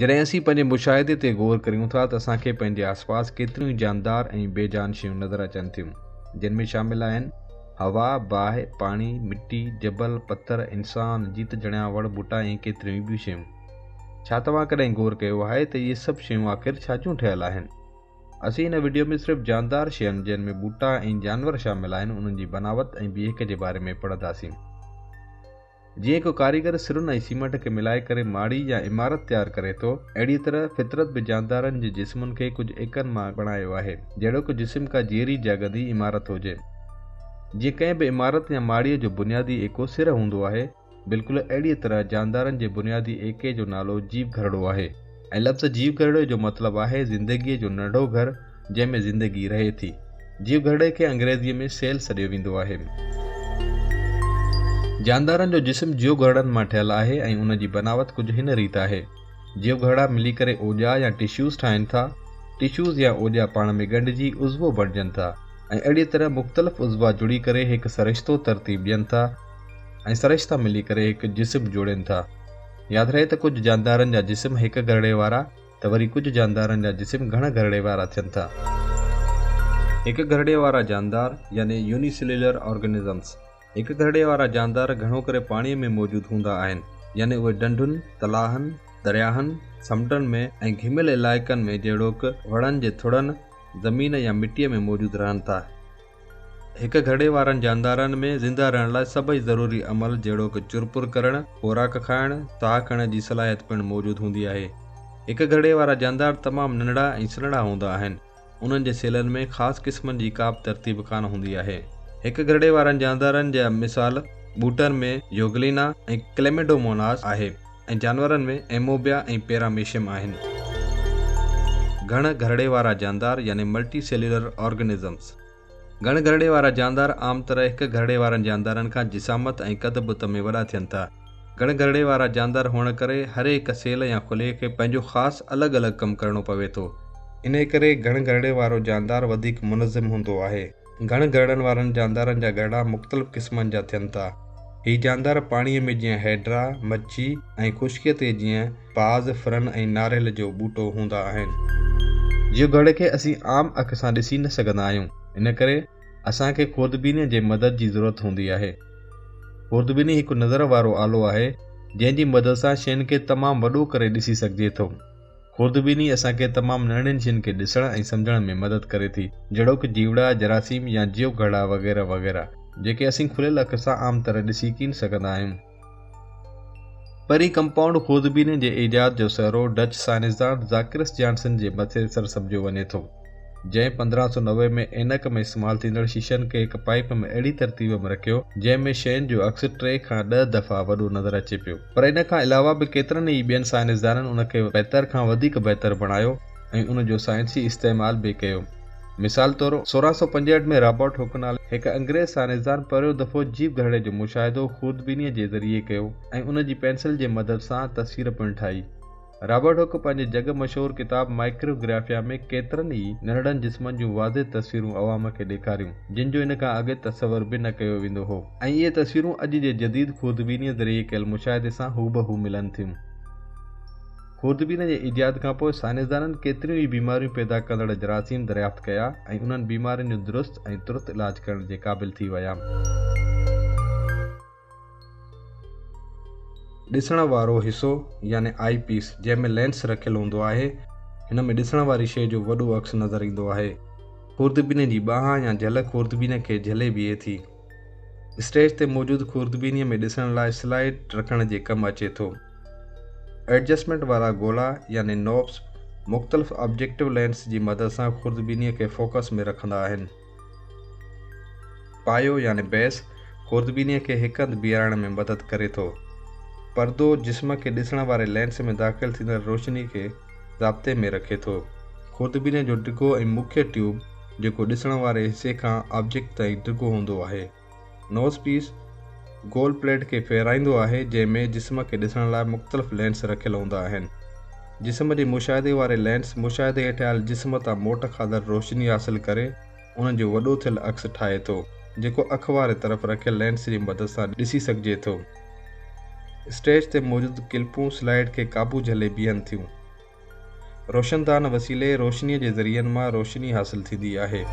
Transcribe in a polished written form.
جڏهن اسين پنهنجي مشاهدي تي غور ڪريون ٿا ته اسان کي پنهنجي آسپاس ڪيتريون ئي جاندار ۽ بي جان شيون نظر اچن ٿيون، جن ۾ شامل آهن، هوا، باهه، پاڻي، مٽي، جبل، پٿر، انسان، جيت جڻيا، وڻ ٻوٽا ۽ ڪيتريون ئي ٻيون شيون. ڇا توهان ڪڏهن غور ڪيو آهي ته اهي سڀ شيون آخر ڇا جون ٺهيل آهن؟ اسين هن وڊيو ۾ صرف جاندار شين جن ۾ ٻوٽا ۽ جانور شامل آهن انهن جي بناوت ۽ بيهڪ جي باري ۾ پڙهنداسين. جيئن هڪ ڪاريگر سرن ۽ سيمنٽ کي ملائي ڪري ماڙي يا عمارت تيار ڪري ٿو، اهڙيء طرح فطرت به جاندارن جي جسمن کي ڪجهه ايڪن مان بڻايو آهي، جهڙوڪ جسم ڪا جيئري جاڳندي عمارت هجي. جيئن ڪنهن به عمارت يا ماڙيء جو بنيادي ايڪو سر هوندو آهي، بلڪل اهڙيء طرح جاندارن جي بنيادي ايڪي جو نالو جيو گهرڙو آهي ۽ لفظ جيو گهرڙي جو مطلب آهي زندگيء جو ننڍو گهر جنهن ۾ زندگي رهي ٿي. جيو گهرڙي کي انگريزيء ۾ سيل سڏيو ويندو آهي. جاندارن جو جسم جيو گهرڙن مان ٺهيل آهي ۽ ان جي بناوت ڪجهه هن ريت آهي. جيو گهرڙا ملي ڪري اوڄا يا ٽشوز ٺاهين ٿا. ٽشوز يا اوڄا پاڻ ۾ ڳنڍجي عضوو بڻجن ٿا ۽ اهڙيء طرح مختلف عضوا جڙي ڪري هڪ سرشتو ترتيب ڏين ٿا ۽ سرشتا ملي ڪري هڪ جسم جوڙين ٿا. ياد رهي ته ڪجهه جاندارن جا جسم هڪ گهرڙي وارا ته وري ڪجهه جاندارن جا جسم گهڻ گهرڙي وارا ٿين ٿا. هڪ گهرڙي وارا جاندار يعني Unicellular Organisms، هڪ گهرڙي وارا جاندار گهڻو ڪري پاڻيء ۾ موجود هوندا آهن، يعني اهي ڍنڍن، تلاهن، درياهن، سمنڊن ۾ ۽ گهميل علائقن ۾ جهڙوڪ وڻن جي ٿڙن، زمين يا مٽيء ۾ موجود رهن ٿا. هڪ گهرڙي وارن جاندارن ۾ زنده رهڻ لاء سڀئي ضروري عمل جهڙوڪ چرپر ڪرڻ، خوراڪ کائڻ، ساهه کڻڻ جي صلاحيت پڻ موجود هوندي آهي. هڪ گهرڙي وارا جاندار تمام ننڍڙا ۽ سنهڙا هوندا آهن. انهن جي سيلن ۾ خاص قسمن جي ڪابه ترتيب ڪانه هوندي آهي. هڪ گهرڙي وارن جاندارن جا مثال ٻوٽن ۾ يوگلينا ۽ ڪليميڊوموناس آهي ۽ جانورن ۾ ايموبيا ۽ پيراميشيم آهن. گهڻ گهرڙي وارا جاندار يعني ملٽي سيلولر آرگنزمز. گهڻ گهرڙي وارا جاندار عام طرح هڪ گهرڙي وارن جاندارن کان جسامت ۽ قد بت ۾ وڏا ٿين ٿا. گهڻ گهرڙي وارا جاندار هئڻ ڪري هر هڪ سيل يا خليي کي پنهنجو خاص الڳ الڳ ڪم ڪرڻو پوي ٿو. انهيء ڪري گهڻ گهرڙي وارو جاندار وڌيڪ منظم هوندو آهي. گهڻ گهرڙن وارن جاندارن جا گهرڙا مختلف قسمن جا ٿين ٿا. هي جاندار پاڻيء ۾ جيئن هيڊرا، مڇي، ۽ خشڪيء تي جيئن باز، ڦرن ۽ ناريل جو ٻوٽو هوندا آهن. جيو گهرڙي کي اسين عام اک سان ڏسي نه سگهندا آهيون، ان ڪري اسان کي خوردبينيء جي مدد جي ضرورت هوندي آهي. خوردبيني هڪ نظر وارو آلو آهي، جنهن جي مدد سان شين کي تمام وڏو ڪري ڏسي سگهجي ٿو. خوردبيني اسان کي تمام ننڍڙين شين کي ڏسڻ ۽ سمجهڻ ۾ مدد ڪري ٿي، جهڙوڪ جيوڙا، جراثيم يا جيو گهرڙا وغيره وغيره، جيڪي اسين کليل اک سان عام طرح ڏسي ڪين سگهندا آهيون. پرين ڪمپائونڊ خوردبيني جي ايجاد جو سهرو ڊچ سائنسدان زاڪرس جانسن جي مٿي سر سمجهيو وڃي ٿو، جنهن 1590 ۾ عينڪ ۾ استعمال ٿيندڙ شيشن کي هڪ پائيپ ۾ اهڙي ترتيب ۾ رکيو، جنهن ۾ شين جو عڪس ٽي کان ڏهه دفعا وڏو نظر اچي پيو. پر ان کان علاوه به ڪيترن ئي ٻين سائنسدانن ان کي بهتر کان وڌيڪ بهتر بڻايو ۽ ان جو سائنسي استعمال به ڪيو. مثال طور، 1665 ۾ رابرٽ هڪ نالي هڪ انگريز سائنسدان پهريون دفعو جيو گهرڙي جو مشاهدو خوردبينيء جي ذريعي ڪيو ۽ ان جي پينسل جي مدد سان تصوير پڻ ٺاهي. رابرٽ هڪ پنهنجي جڳ مشهور ڪتاب مائڪروگرافيا ۾ ڪيترن ئي ننڍڙن جسمن جون واضح تصويرون عوام کي ڏيکاريون، جن جو ان کان اڳ تصور به نه ڪيو ويندو هو ۽ اهي تصويرون اڄ جي جديد خوردبينيء ذريعي ڪيل مشاهدي سان هوبهو ملن ٿيون. خوردبين جي ايجاد کان پوء سائنسدانن ڪيتريون ئي بيماريون پيدا ڪندڙ جراثيم دريافت ڪيا ۽ انهن بيمارين جو درست ۽ ترت علاج ڪرڻ جي قابل ٿي ويا. ڏسڻ وارو حصو يعني آئي پيس جنهن ۾ لينس رکيل هوندو آهي، هن ۾ ڏسڻ واري شيء جو وڏو عڪس نظر ايندو آهي. خوردبين جي ٻانهن يا جهل خوردبين کي جهلي بيهي ٿي. اسٽيج تي موجود خوردبينيء ۾ ڏسڻ لاء سلائيڊ رکڻ جي ڪم اچي ٿو. ايڊجسٽمينٽ وارا گولا يعني نوبس مختلف آبجيڪٽو لينس جي مدد سان خوردبينيء کي فوڪس ۾ رکندا آهن. پايو يعني بيس خوردبينيء کي هڪ هنڌ بيهارڻ ۾ مدد ڪري ٿو. پردو جسم کي ڏسڻ واري لينس ۾ داخل ٿيندڙ روشني کي ضابطي ۾ رکي ٿو. خوردبينيء جو ڊگهو ۽ مکيه ٽيوب جيڪو ڏسڻ واري حصي کان آبجيڪٽ تائين ڊگهو هوندو آهي. نوز پيس گول پليٽ کي ڦيرائيندو آهي جنهن ۾ جسم کي ڏسڻ لاء مختلف لينس رکيل هوندا آهن. جسم جي مشاهدي واري لينس مشاهدي هيٺ آيل جسم تان موٽ کاڌل روشني حاصل ڪري ان جو وڏو ٿيل عڪس ٺاهي ٿو جيڪو اک واري طرف رکيل لينس جي مدد سان ڏسي سگهجي ٿو. اسٽيج تي موجود ڪلپون سلائيڊ کي قابو جهلي بيهن ٿيون. روشندان وسيلي روشنيء جي ذريعن مان روشني حاصل ٿيندي آهي.